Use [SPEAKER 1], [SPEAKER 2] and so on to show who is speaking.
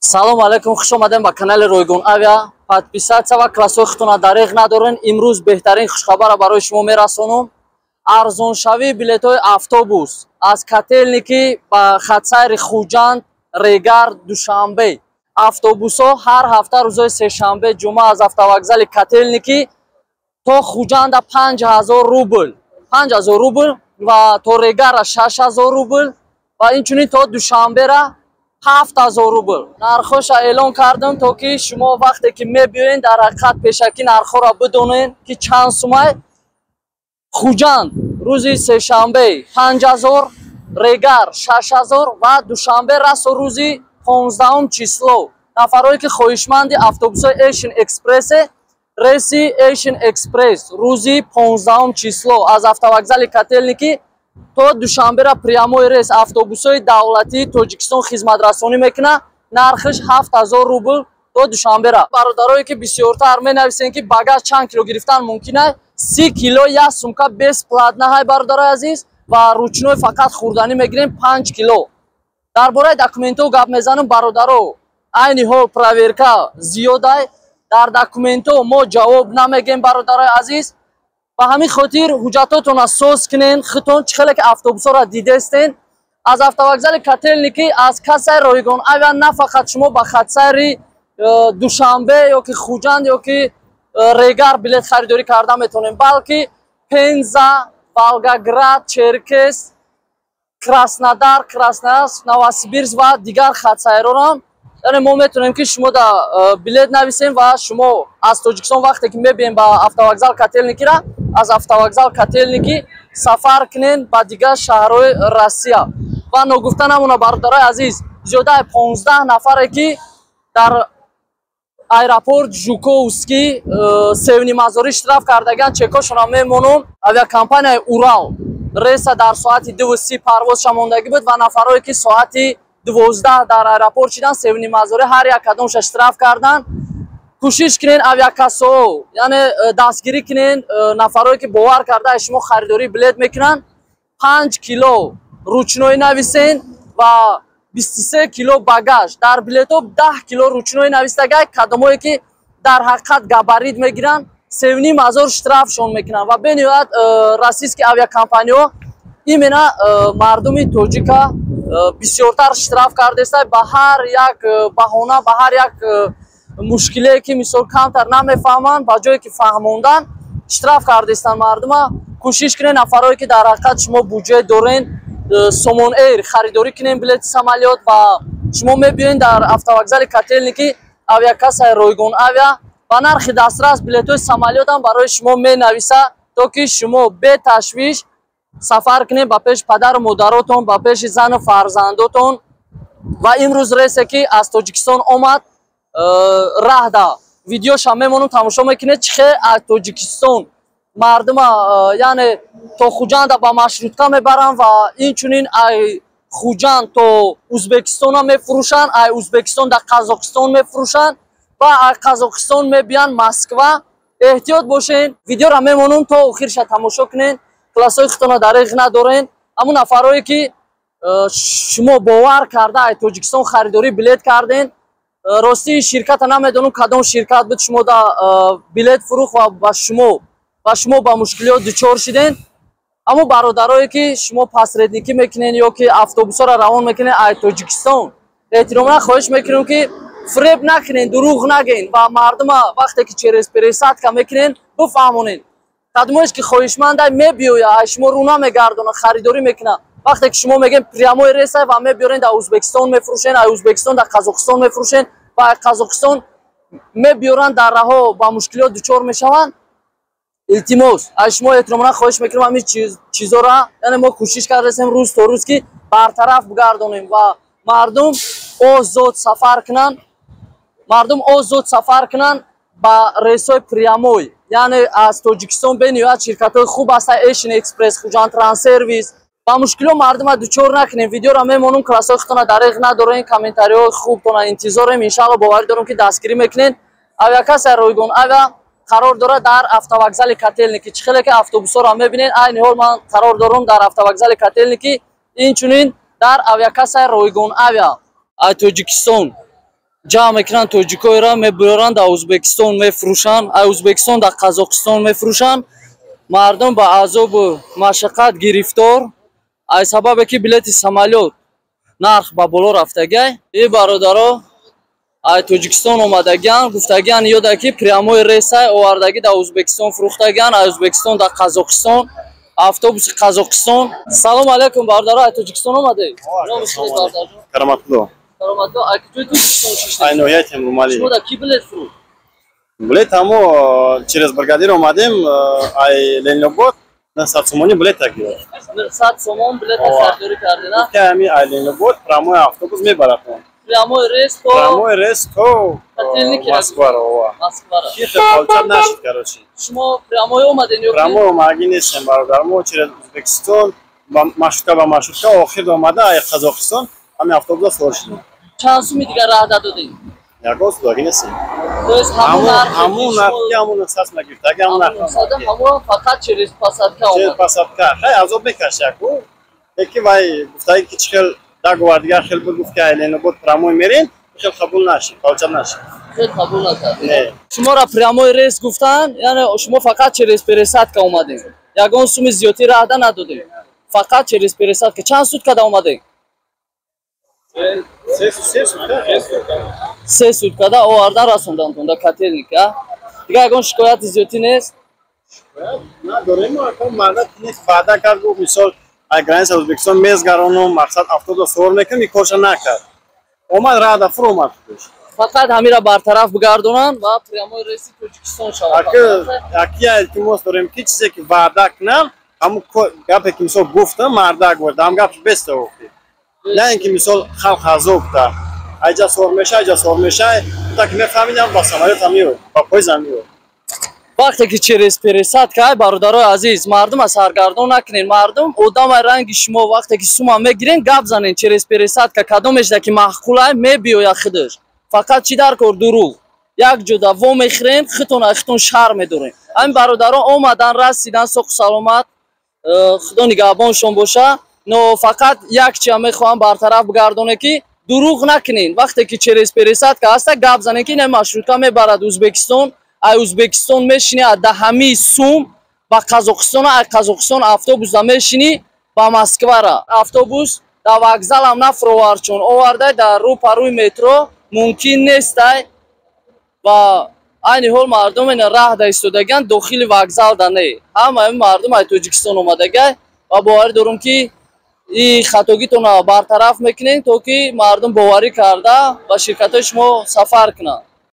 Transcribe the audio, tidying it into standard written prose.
[SPEAKER 1] Салому алайкум, хуш омадем ба канали Ройгон Авиа. Подписаться ва классҳои худтона дареғ надорен. Имрӯз беҳтарин хушхабара барои шумо мерасонам. Арзоншавии билетҳои автобус аз Котелники ба хатсайри Хуҷанд, Регар, Душанбе. Автобусҳо ҳар ҳафта рӯзҳои сешанбе, ҷумъа аз автовокзали Котелники то Хуҷанда 5000 рубл, 5000 рубл ва то Регара 6000 рубл ва инчунин то Душанбера 7000 рубл. Нархҳоша эълон кардам, то ки шумо вақте ки мебиёед, дар ҳақиқат пешакӣ нархҳоро бидонед, ки чанд сумай. Хуҷанд рӯзи сешанбе 5000, Регар 6000 ва Душанбе расо рӯзи 15 число. Нафарое ки хоҳишманди автобусҳои Эшн Экспрессе, рейси Эшн Экспресс рӯзи 15 число аз автовокзали Котелники то Душанбера прямой рейс автобусҳои давлатии Тоҷикистон хизматрасонӣ мекунад, нархиш 7000 рубл то Душанбера. Бародарое ки бисёртар менависем, ки багаж чанд кило гирифтан мумкин аст, 30 кило як сумка бесплатно ҳай, бародарои азиз, ва ручной фақат хӯрданӣ мегирем 5 кило. Дар бораи документҳо гап мезанам, бародаро. Айни ҳол проверка зиёдай, дар документҳо мо ҷавоб намегем, бародарои азиз. Ба ҳамин хотир ҳуҷҷатотонро соз кунен худтон. Чӣ хеле ки автобусҳоро дидестен, аз автовокзали Котелники, аз кассаи Ройгон Авиа на фақат шумо ба хатсайри Душанбе ё ки Хуҷанд ё ки Регар билет харидорӣ карда метавонем, балки Пенза, Волгоград, Черкес, Краснодар, Красноярск, Новосибирск ва дигар хатсайрорам. Яъне мо метавонем, ки шумо да билет нависем ва шумо аз Тоҷикистон вақте ки мебием ба автовокзал Котелникира, аз автовокзал Котелники сафар кунен ба дигар шаҳрҳои Россия. Ва ногуфта намона, бародарои азиз, зиёдаи 15 нафаре ки дар аэропорт Жуковский севнимазорӣ штраф кардагиан, чекошона мемонум. Авиакомпанияи Урал рейса дар соати 2:30 парвозша мондагӣ буд ва нафарое ки соати 12 дар аэропорт шидан, севнимазорӣ ҳар як кадомша штраф карданд. Кӯшиш кунен, авиакассао, яъне дастгирӣ кунен нафарое ки бовар карда аз шумо харидории билет мекунанд. 5 кило ручной нависен ва 23 кило багаж. Дар билетҳо 10 кило ручной навистагай. Кадомое ки дар ҳақиқат габарит мегиранд, 3500 штрафшон мекунанд. Ва бениҳоят российский авиакомпаниҳо именно мардуми тоҷика бисёртар штраф кардеста, ба ҳар як баҳона, ба ҳар як мушкиле ки мисол камтар намефаҳманд, ба ҷое ки фаҳмондан, штраф кардестанд мардума. Кӯшиш кунед, нафарое ки дар ҳақиқат шумо буҷет дорен, Сомон Эйр харидорӣ кунем билети самолёт ва шумо мебиёед дар автовокзали Котелники, авиакассаи Ройгон Авиа, ба нархи дастрас билетҳои самолётам барои шумо менависа, то ки шумо беташвиш сафар кунед ба пеши падару модаротон, ба пеши зану фарзандотон. Ва имрӯз рейсе ки аз Тоҷикистон омад, раҳда видеоша мемонам, тамошо мекунед, чӣ хел аз Тоҷикистон мардума яъне то Хуҷанда ба маршрутка мебаранд ва инчунин ай Хуҷанд то Узбекистона мефурӯшанд, ай Узбекистон дар Қазоқистон мефурӯшанд ва ай Қазоқистон мебиянд Москва. Эҳтиёт бошен. Видеоро мемонам, то охирша тамошо кунед. Классҳои худтона дареғ надорен. Ҳамун нафарое ки шумо бовар карда ай Тоҷикистон харидорӣ билет карден, ростии ширката намедонам, кадом ширкат буд, шумо да билет фурӯхт ва ба шумо ба мушкилиёт дучор шиден. Аммо бародарое ки шумо посредникӣ мекунен ё ки автобусҳоро равон мекунен ай Тоҷикистон, эҳтиромона хоҳиш мекунем, ки фиреб накунен, дурӯғ нагӯен ва мардума вақте ки через пересадка мекунен, бифаҳмонен. Кадомоеш ки хоҳишмандай, мебиёя, ай шумо рӯ намегардона, харидорӣ мекуна. Вақте ки шумо мегӯен прямой рейсай ва мебиёрен, дар Узбекистон мефурӯшен, ай Узбекистон дар Қазоқистон мефурӯшен ва ай Қазоқистон мебиёранд, дар раҳо ба мушкилиёт дучор мешаванд. Илтимос, аз шумо эҳтиромона хоҳиш мекунем, ҳамин чизора, яъне мо кӯшиш кардастем рӯз то рӯз, ки бартараф бигардонем ва мардум озод сафар кунанд, мардум озод сафар кунанд ба рейсҳои прямой, яъне аз Тоҷикистон. Бениҳоят ширкатҳои хуб ҳастанд: Эшн Экспресс, Хуҷанд Транссервис. Ба мушкилиҳо мардума дучор накунем. Видеоро мемонум, классҳои худтона дареғ надорем, комментариҳои хубтона интизорем. Иншаалло, боварӣ дорем, ки дастгирӣ мекунед. Авиакассаи Ройгон Авиа қарор дорад дар автовокзали Котелники. Чӣ хеле ки автобусҳоро мебинед, айни ҳол ман қарор дорам дар автовокзали Котелники, инчунин дар авиакассаи Ройгон Авиа. Ай Тоҷикистон Ҷамъ мекунанд тоҷикоеро, мебуранд, дар Ӯзбекистон мефурӯшанд, ай Ӯзбекистон дар Қазоқистон мефурӯшанд. Мардум ба азобу машаққат гирифтор, ай сабабе ки билети самолёт нарх ба боло рафтагай. И бародаро ай Тоҷикистон омадагиан, гуфтагиан ёда ки прямой рейсай овардагӣ, дар Ӯзбекистон фурӯхтагиан, ай Ӯзбекистон дар Қазоқистон, автобуси Қазоқистон. Салому алайкум, бародаро, ай Тоҷикистон омадед? Номи шумо, бародарҷон?
[SPEAKER 2] Кароматулло.
[SPEAKER 1] Кароматулло, ай куҷои Тоҷикистон шиштед?
[SPEAKER 2] Ай ноҳияи Темурмалик.
[SPEAKER 1] Шумо дар ки билет фурӯхт?
[SPEAKER 2] Билет ҳамо через бригадир омадем, ай Ленинобод 900 сомонӣ билет гирифт.
[SPEAKER 1] 900 сомон билет харидорӣ кардед, а?
[SPEAKER 2] Ки ҳами ай Ленинобод прямой автобус мебарад он.
[SPEAKER 1] Прямой рейс то
[SPEAKER 2] Прямой рейс то
[SPEAKER 1] Котельники.
[SPEAKER 2] Москваро, ова.
[SPEAKER 1] Москваро.
[SPEAKER 2] Ки получать нашид, короче.
[SPEAKER 1] Шумо прямой омадед ё?
[SPEAKER 2] Прямой омаги нестем, бародар. Мо через Узбекистон маршрутка ба маршрутка охир омада ай Қазоқистон ҳами автобуса савор шудем.
[SPEAKER 1] Чанд суми дигар раҳ додед?
[SPEAKER 2] Ягон судоги нестем.
[SPEAKER 1] То есть ҳамон нарх?
[SPEAKER 2] Ҳамон нарх ки ҳамон 900 нагирифт, аги ҳамон нарх.
[SPEAKER 1] Ҳамон фақат через посадка омад.
[SPEAKER 2] Через посадка. Хай, азоб мекаши яку. Яки вай гуфтаги ки чӣ хел договор дигар хел буд, гуфт ки ай Ленинобод прямой мерем, хел қабул нашид, получать нашид.
[SPEAKER 1] Хел қабул накард.
[SPEAKER 2] Не.
[SPEAKER 1] Шуморо прямой рейс гуфтан, яъне шумо фақат через пересадка омадем. Ягон суми зиёдтӣ раҳда надодем. Фақат через пересадка. Чанд суткада омадем?
[SPEAKER 2] 3 сутка.
[SPEAKER 1] 3 суткада овардан, расондантон да Котельника. Дигар ягон шикояти зиёдтӣ нест?
[SPEAKER 2] Надорем, мардак нест, ваъда кард, гуфт, мисол, ай граница Ӯзбекистон мезгаронум, мақсад автобуса савор мекунем, ин корша накард. Омад, рада фуромад худаш.
[SPEAKER 1] Фақат ҳамира бартараф бигардонанд ва прямой рейси Тоҷикистон шавад.
[SPEAKER 2] Аки я илтимос дорем ки чизе ки ваъда кунам, ҳамун гапе ки мисол гуфтам, мардак бояд ҳам гапш беста охир. На ин ки мисол халқ азоб да. Айҷа савор меша, айҷа савор меша, так мефаҳмидам, ба самолёт ҳам меояд, ба поезд ҳам меояд.
[SPEAKER 1] Вақте ки через пересадка, ай бародарои азиз, мардума саргардон накунед. Мардум одамай ранги шумо, вақте ки сума мегирен, гап занен, через пересадка кадомешда ки маъқулай, мебиёяд худаш. Фақат чӣ дар кор? Дурӯғ. Як ҷода во мехӯрем, хитон ай хитон шар медорем. Ҳамин бародарон омадан, расидан соқу саломат, Худо нигаҳбоншон боша. Но фақат як чия мехоҳам бартараф бигардоне ки дурӯғ накунен. Вақте ки через пересадка ҳаста, гап занен ки ина маршрутка мебарад Ӯзбекистон, ай Ӯзбекистон мешини а даҳамии сум ба Қазоқистон, ай Қазоқистон автобуса мешинӣ ба Москвара. Автобус дар вокзалам нафуровард, чун овардай дар рӯ парӯи метро, мумкин нестай. Ва айни ҳол мардум ина раҳ да истодагиан, дохили вокзал да не. Ҳамаи мардум ай Тоҷикистон омадагай ва боварӣ дорум ки и хатогитонро бартараф мекунем, то ки мардум боварӣ карда ба ширкатҳои шумо сафар кунанд.